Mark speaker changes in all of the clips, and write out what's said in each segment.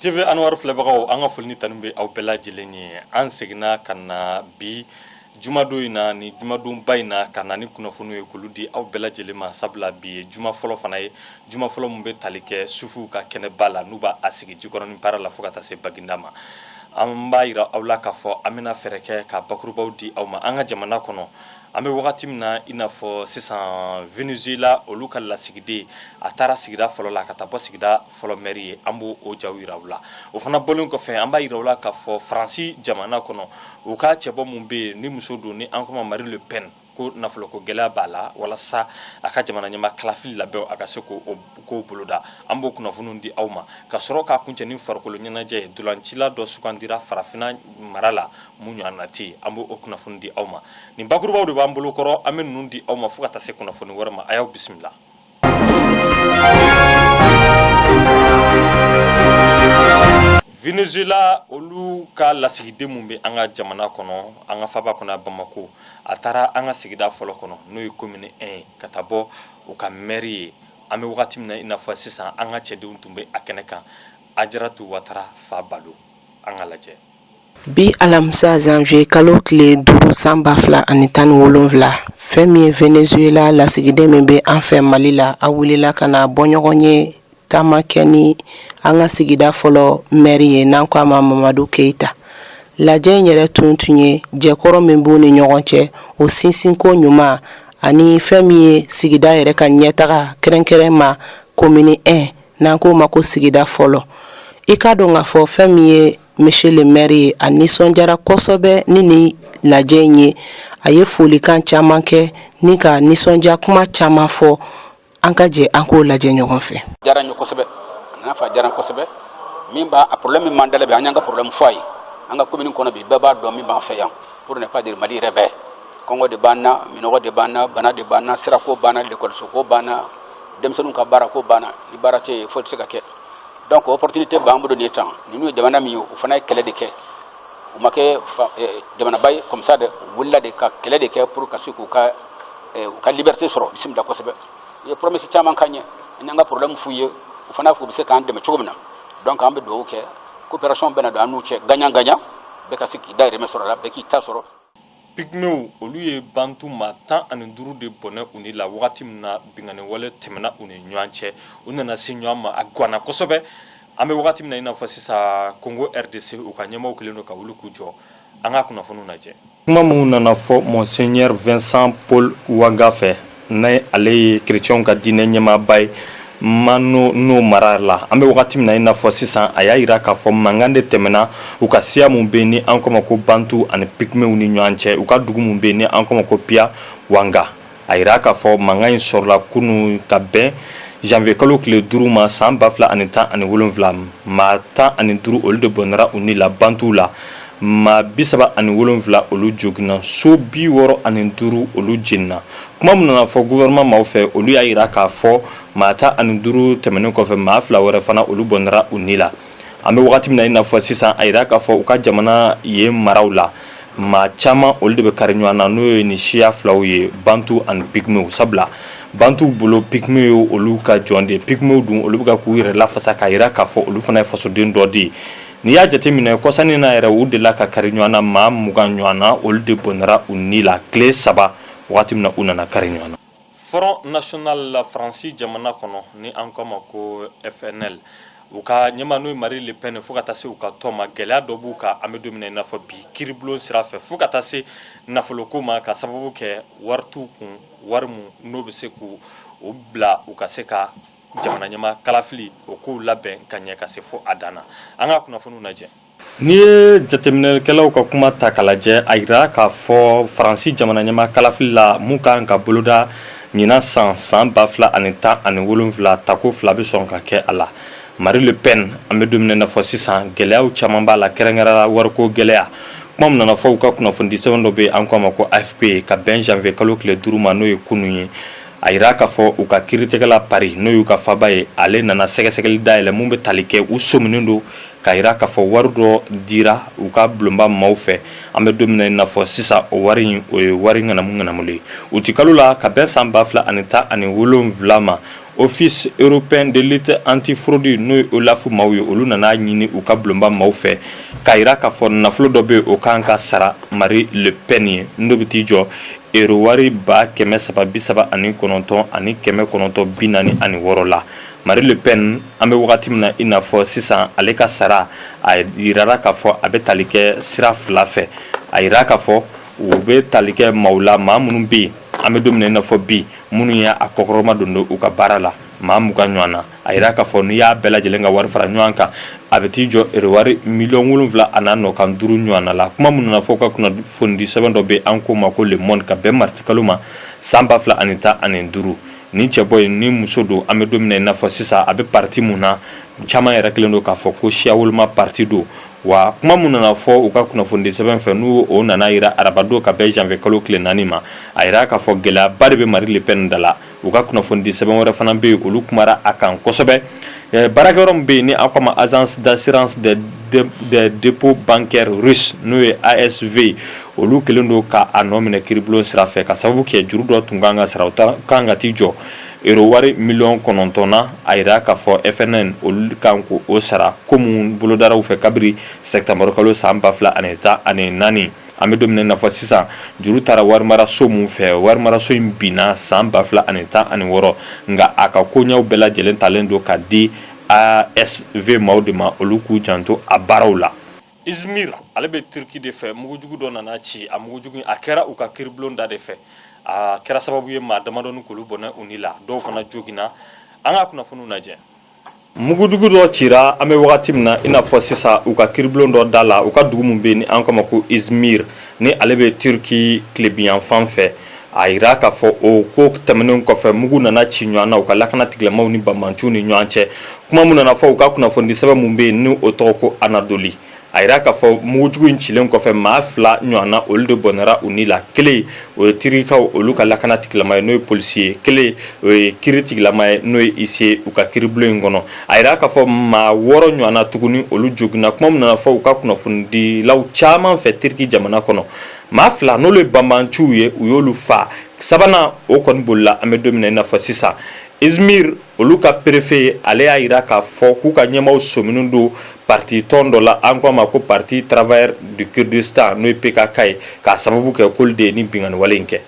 Speaker 1: TV Anwar filɛbagaw, an ka foli ni tanu bɛ aw bɛɛ lajɛlen ye. An seginna ka na bi jumadon in na, ni jumadonba in na, ka na ni kunnafoniw ye k'olu di aw bɛɛ lajɛlen ma, sabula bi ye juma fɔlɔ fana ye, juma fɔlɔ min bɛ tali kɛ sufuw ka kɛnɛba la, n'u b'a sigi Jikɔrɔni Para la fo ka taa se Baginda ma. An b'a yira aw la k'a fɔ an bɛna fɛɛrɛ kɛ ka bakurubaw di aw ma an ka jamana kɔnɔ. An bɛ wagati min na i n'a fɔ sisan, Venezuela olu ka lasigiden, a taara sigida fɔlɔ la ka taa bɔ sigida fɔlɔ mɛri ye. An b'o o jaw yira aw la. O fana bɔlen kɔfɛ, an b'a yira aw la k'a fɔ Faransi jamana kɔnɔ, u ka cɛbɔ mun bɛ yen ni muso don, ni an ko ma Marine Le Pen, ko nafoloko gɛlɛya b'a la, walasa a ka jamana ɲɛmaa kalafili labɛn, a ka se k'o kow boloda. An b'o kunnafoniw di aw ma ka sɔrɔ k'a kuncɛ ni farikolo ɲɛnajɛ ye. Dolancila dɔ sugandira Farafinna mara la mun ɲɔgɔn na tɛ yen. An b'o kunnafoni di aw ma. Nin bakurubaw de b'an bolo kɔrɔ, an bɛ ninnu di aw ma fo ka taa se kunnafoni wɛrɛ ma. A y'aw bisimila. Venezuela olu ka lasigiden mun bɛ an ka jamana kɔnɔ, an ka faba kɔnɔ Bamako, a taara an ka sigida fɔlɔ kɔnɔ, n'o ye commune 1 ye, ka taa bɔ u ka mɛri ye. An bɛ wagati min na i n'a fɔ sisan, an ka cɛdenw tun bɛ a kɛnɛ kan. Ajaratu Watara fa Balo, an ka lajɛ.
Speaker 2: Bi alamisa janvier kalo tile 5 san 2017, fɛn min ye Venezuela lasigiden min bɛ an fɛ Mali la, a wulila ka na bɔ ɲɔgɔn ye taama kɛ ni an ka sigida fɔlɔ mɛri ye, n'an ko a ma Mamadu Keyita. Lajɛ in yɛrɛ tun ye jɛkɔrɔ min b'u ni ɲɔgɔn cɛ, o sinsinko ɲuman ani fɛn min ye sigida yɛrɛ ka ɲɛtaga, kɛrɛnkɛrɛn ma commune 1, n'an k'o ma ko sigida fɔlɔ. I k'a dɔn k'a fɔ fɛn min ye monsieur le maire ye, a nisɔndiyara kosɛbɛ ni nin lajɛ in ye. A ye folikan caman kɛ ni ka nisɔndiya kuma caman fɔ. An ka jɛ an k'o lajɛ ɲɔgɔn fɛ.
Speaker 3: Diyara n ye kosɛbɛ, a nana fɔ, a diyara n kosɛbɛ. Min b'a a problème min b'an da la bi, an y'an ka problème fɔ a ye. An ka commune kɔnɔ bi, bɛɛ b'a dɔn min b'an fɛ yan, pour ne pas dire Mali yɛrɛ bɛɛ. Kɔngɔ de b'an na, minɔgɔ de b'an na, bana de b'an na, sirako b'an na, lekɔlisoko b'an na, denmisɛnninw ka baarako b'an na. Ni baara tɛ yen, foyi tɛ se ka kɛ. Donc opportunité b'an bolo nin ye tan. Ninnu ye jamana min ye, u fana ye kɛlɛ de kɛ. U ma kɛ jamanaba ye comme ça dɛ, u wulila de ka kɛlɛ de kɛ pour ka se k'u ka u ka liberté sɔrɔ. Bisimila kosɛbɛ. U ye promesse caman k'an ye, an y'an ka problème f'u ye, u fana fɔ u bɛ se k'an dɛmɛ cogo min na. Donc an bɛ dugawu kɛ, coopération bɛna don an n'u cɛ, gagnant gagnant, bɛɛ ka se k'i dahirimɛ sɔrɔ a la, bɛɛ k'i ta sɔrɔ.
Speaker 1: Pygmées, olu ye Bantu maa 15 de bɔnɛ u ni la wagati min na binkanni wale tɛmɛna u ni ɲɔgɔn cɛ, u nana se ɲɔgɔn ma, a ganna kosɛbɛ. An bɛ wagati min na i n'a fɔ sisan, Congo RDC, u ka ɲɛmaaw kɛlen don ka wuli k'u jɔ. An ka kunnafoniw lajɛ. Kuma minnu nana fɔ Monseigneur Vincent Paul Wanga fɛ, n'a ale ye chrétienw ka diinɛ ɲɛmaaba ye Mano n'o mara la, an bɛ wagati min na i n'a fɔ sisan, a y'a yira k'a fɔ mankan de tɛmɛna u ka siya mun bɛ yen ni an k'o ma ko Bantu ani Pygmées ni ɲɔgɔn cɛ, u ka dugu mun bɛ yen ni an k'o ma ko Pia Wanga. A yira k'a fɔ mankan in sɔrɔla kunun ka bɛn janvier kalo tile 5 ma san 2017. Maa 15, olu de bɔnɛra u ni la Bantu la, maa 37, olu joginna, so 65, olu jenina. Kuma min nana fɔ gouvernement maaw fɛ, olu y'a yira k'a fɔ maa 15 tɛmɛnen kɔfɛ, maa fila wɛrɛ fana, olu bɔnɛra u ni la. An bɛ wagati min na i n'a fɔ sisan, a yira k'a fɔ u ka jamana yen maraw la, maa caman, olu de bɛ kari ɲɔgɔn na, n'o ye nin siya filaw ye, Bantu ani Pygmées, sabula Bantu bolo, Pygmées ye olu ka jɔn de ye. Pygmées dun, olu bɛ ka k'u yɛrɛ lafasa k'a yira k'a fɔ olu fana ye fasoden dɔ de ye. N'i y'a jateminɛ, kɔsannin na yɛrɛ, u delila ka kari ɲɔgɔn na, maa 20 ɲɔgɔn na, olu de bɔnɛra u ni la tile 3 wagati min na u nana kari ɲɔgɔn na. Front National la Faransi jamana kɔnɔ, ni an k'a ma ko FNL, u ka ɲɛmaa n'o ye Marine Le Pen, fo ka taa se u ka tɔn ma, gɛlɛya dɔ b'u kan an bɛ don min na i n'a fɔ bi, kiiribulon sira fɛ, fo ka taa se nafoloko ma, ka sababu kɛ wari t'u kun, wari mun n'o bɛ se k'u u bila u ka se ka jamana ɲɛmaa kalafili o kow labɛn ka ɲɛ ka se fo a dan na. An ka kunnafoniw lajɛ. N'i ye jateminɛkɛlaw ka kuma ta k'a lajɛ, a yira k'a fɔ Faransi jamana ɲɛmaa kalafili la mun kan ka boloda ɲinan san san 2017, tako fila bɛ sɔn ka kɛ a la. Marine Le Pen, an bɛ don min na fɔ sisan, gɛlɛyaw caman b'a la, kɛrɛnkɛrɛn wariko gɛlɛya. Kuma min nana fɔ u ka kunnafonidi sɛbɛn dɔ bɛ an k'a ma ko AFP, ka bɛn janvier kalo tile 5 ma, n'o ye kunun ye, a yira k'a fɔ u ka kiiritigɛla Paris, n'o y'u ka faba ye, ale nana sɛgɛsɛgɛli dayɛlɛ mun bɛ tali kɛ u sɔminen don k'a yira k'a fɔ wari dɔ dira u ka bulonba maaw fɛ. An bɛ don min na i n'a fɔ sisan, o wari in, o ye wari ŋanamu ŋanamu ye. Uti kalo la ka bɛn san 2017 ma. Office européen de lutte anti-fraude, n'o ye OLAF maaw ye, olu nana ɲini u ka bulonba maaw fɛ k'a jira k'a fɔ nafolo dɔ bɛ, o kan ka sara Marine Le Pen ye, n'o bɛ t'i jɔ euro wari 339,946 la. Marine Le Pen, an bɛ wagati min na i n'a fɔ sisan, ale ka sara, a jirara k'a fɔ a bɛ tali kɛ sira fila fɛ. A jira k'a fɔ u bɛ tali kɛ maaw la, maa minnu bɛ yen, an bɛ don min na i n'a fɔ bi, minnu ye a kɔkɔrɔma don don u ka baara la, maa 20 ɲɔgɔn na. A jira k'a fɔ n'i y'a bɛɛ lajɛlen ka wari fara ɲɔgɔn kan, a bɛ t'i jɔ euro wari miliyɔn 7,5 ɲɔgɔn la. Kuma minnu na fɔ ka kunnafonidi sɛbɛn dɔ bɛ, an k'o ma ko Le Monde, ka bɛn marisi kalo ma san 2015. Nin cɛbɔ in ni muso don, an bɛ don min na i n'a fɔ sisan, a bɛ parti mun na, caman yɛrɛ kɛlen don k'a fɔ ko siya woloma parti don. Wa kuma min nana fɔ u ka kunnafonidi sɛbɛn fɛ, n'u o nana jira arabadon ka bɛn janvier kalo tile 4 ma, a jira k'a fɔ gɛlɛyaba de bɛ Marine Le Pen da la. U ka kunnafonidi sɛbɛn wɛrɛ fana bɛ yen, olu kumara a kan kosɛbɛ. Baarakɛyɔrɔ min bɛ yen ni aw kama Agence d'assurance des dépôts bancaires russe, n'o ye ASV, olu kɛlen don k'a nɔ minɛ kiiribulon sira fɛ, ka sababu kɛ juru dɔ tun kan ka sara, o kan ka t'i jɔ euro wari miliyɔn 9 na. A jira k'a fɔ FNN, olu kan k'o sara, ko mun bolodara u fɛ kabiri septembre kalo san 2014. An bɛ don min na fɔ sisan, juru taara warimaraso mun fɛ, warimaraso in binna san 2016, nka a ka koɲɛw bɛɛ lajɛlen talen don ka di ASV maaw de ma, olu k'u janto a baaraw la. Izmir, ale bɛ Turki de fɛ, mugujugu dɔ nana ci. A mugujugu a kɛra u ka kiiribulon da de fɛ. A kɛra sababu ye maa damadɔni k'olu bɔnɛ u ni la, dɔw fana joginna. An ka kunnafoniw lajɛ. Mugujugu dɔ cira, an bɛ wagati min na i n'a fɔ sisan, u ka kiiribulon dɔ da la, u ka dugu min bɛ yen ni an kama ko Izmir, ni ale bɛ Turki tilebinyanfan fɛ. A jira k'a fɔ o ko tɛmɛnen kɔfɛ, mugu nana ci ɲɔgɔn na u ka lakana tigilamaw ni banbaanciw ni ɲɔgɔn cɛ. Kuma min nana fɔ u ka kunnafonidi sɛbɛn min bɛ yen ni o tɔgɔ ko Anadolu, a jira k'a fɔ mugujugu in cilen kɔfɛ, maa fila ɲɔgɔn na, olu de bɔnɛra u ni la. Kelen, o ye Tirikikaw olu ka lakana tigilama ye, n'o ye polisi ye. Kelen, o ye kiiri tigilama ye, n'o ye huissier u ka kiiribulon in kɔnɔ. A jira k'a fɔ maa wɔɔrɔ ɲɔgɔn na tuguni, olu joginna. Kuma min nana fɔ u ka kunnafonidilaw caman fɛ Tiriki jamana kɔnɔ, maa fila, n'olu ye banbaanciw ye, u y'olu fa. Sabanan, o kɔni bolila. An bɛ don min na i n'a fɔ sisan, Izmir olu ka préfet, ale y'a jira k'a fɔ k'u ka ɲɛmaaw sɔminen don parti tɔn dɔ la, an k'a ma ko Parti Travailleur du Kurdistan, n'o ye PKK ye, k'a sababu kɛ k'olu de ye ni binkanni wale in kɛ.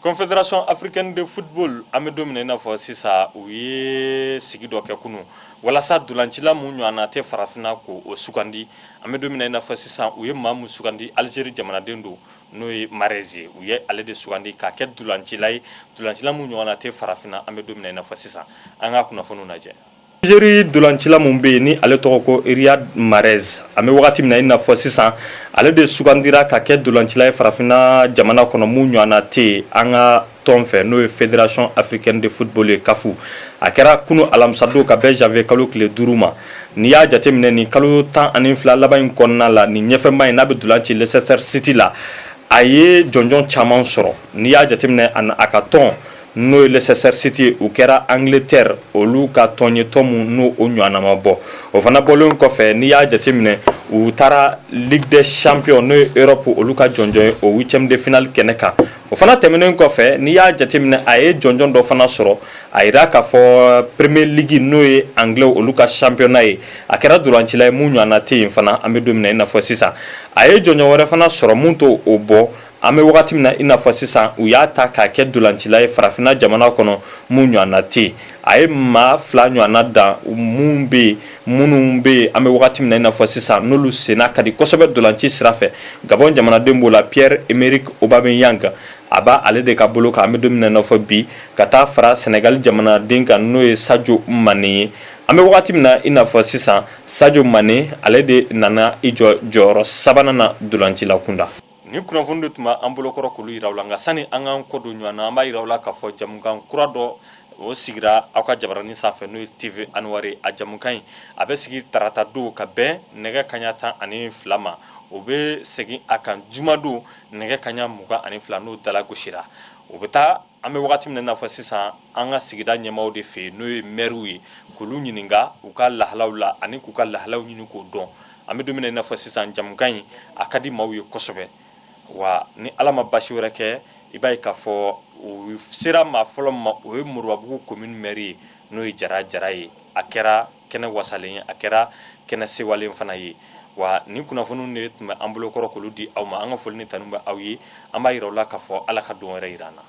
Speaker 1: Confédération africaine de football, an bɛ don min na i n'a fɔ sisan, u ye sigi dɔ kɛ kunun walasa dolancila mun ɲɔgɔnna tɛ farafinna, k'o sugandi. An bɛ don min na i n'a fɔ sisan, u ye maa mun sugandi, Algérie jamanaden don, n'o ye Mahrez ye. U ye ale de sugandi k'a kɛ dolancila ye, dolancila mun ɲɔgɔnna tɛ farafinna, an bɛ don min na i n'a fɔ sisan. An ka kunnafoniw lajɛ. Algérie dolancila mun bɛ yen ni ale tɔgɔ ko Riyad Mahrez, an bɛ wagati min na i n'a fɔ sisan, ale de sugandira ka kɛ dolancila ye farafinna jamana kɔnɔ mun ɲɔgɔnna tɛ yen an ka tɔn fɛ, n'o ye Fédération africaine de football ye, CAF. A kɛra kunu alamisadon ka bɛn janvier kalo tile 5 ma. N'i y'a jateminɛ, nin kalo 12 laban in kɔnɔna la, nin ɲɛfɛma in n'a bɛ dolan ci Leicester City la, a ye jɔnjɔn caman sɔrɔ. N'i y'a jateminɛ, a ka tɔn, n'o ye Leicester City ye, u kɛra Angleterre olu ka tɔn ye, tɔn mun n'o o ɲɔgɔnna ma bɔ. O fana bɔlen kɔfɛ, n'i y'a jateminɛ, u taara Ligue des Champions, n'o ye Europe olu ka jɔnjɔn ye, o huitième de finale kɛnɛ kan. O fana tɛmɛnen kɔfɛ, n'i y'a jateminɛ, a ye jɔnjɔn dɔ fana sɔrɔ. A jira k'a fɔ Premier League, n'o ye anglais olu ka championnat ye, a kɛra dolancila ye mun ɲɔgɔnna tɛ yen fana, an bɛ don min na i n'a fɔ sisan. A ye jɔnjɔn wɛrɛ fana sɔrɔ mun t'o o bɔ. An bɛ wagati min na i n'a fɔ sisan, u y'a ta k'a kɛ dolancila ye farafinna jamana kɔnɔ mun ɲɔgɔnna tɛ yen. A ye maa fila ɲɔgɔnna dan mun bɛ yen, minnu bɛ yen, an bɛ wagati min na i n'a fɔ sisan, n'olu senna ka di kosɛbɛ dolanci sira fɛ. Gabon jamanaden b'o la, Pierre-Emerick Aubameyang, a b'a ale de ka bolo kan, an bɛ don min na i n'a fɔ bi, ka taa fara Sénégal jamanaden kan, n'o ye Sadio Mané ye. An bɛ wagati min na i n'a fɔ sisan, Sadio Mané, ale de nana i jɔ jɔyɔrɔ sabanan na dolancila kunda. Ni kunnafoni de tun b'an bolokɔrɔ k'olu yira aw la. Nka sani an k'an kɔ don ɲɔgɔn na, an b'a yira aw la k'a fɔ jamukan kura dɔ o sigira aw ka jabaranin sanfɛ, n'o ye TV Anwar. A jamukan in, a bɛ sigi tarata don ka bɛn nɛgɛ kaɲa 12 ma. O bɛ segin a kan jumadon nɛgɛ kaɲa 22, n'o dala gosira. O bɛ taa, an bɛ wagati min na i n'a fɔ sisan, an ka sigida ɲɛmaaw de fɛ yen, n'o ye mɛriw ye, k'olu ɲininka u ka lahalaw la ani k'u ka lahalaw ɲini k'o dɔn. An bɛ don min na i n'a fɔ sisan, jamukan in a ka di maaw ye kosɛbɛ. Wa ni Ala ma basi wɛrɛ kɛ, i b'a ye k'a fɔ u sera maa fɔlɔ ma, o ye Moribabugu commune maire ye. N'o ye Jara Jara ye, a kɛra kɛnɛ wasalen ye, a kɛra kɛnɛ sewalen fana ye. Wa nin kunnafoniw de tun bɛ an bolokɔrɔ k'olu di aw ma. An ka foli ni tanu bɛ aw ye. An b'a yira aw la k'a fɔ Ala ka don wɛrɛ yira an na.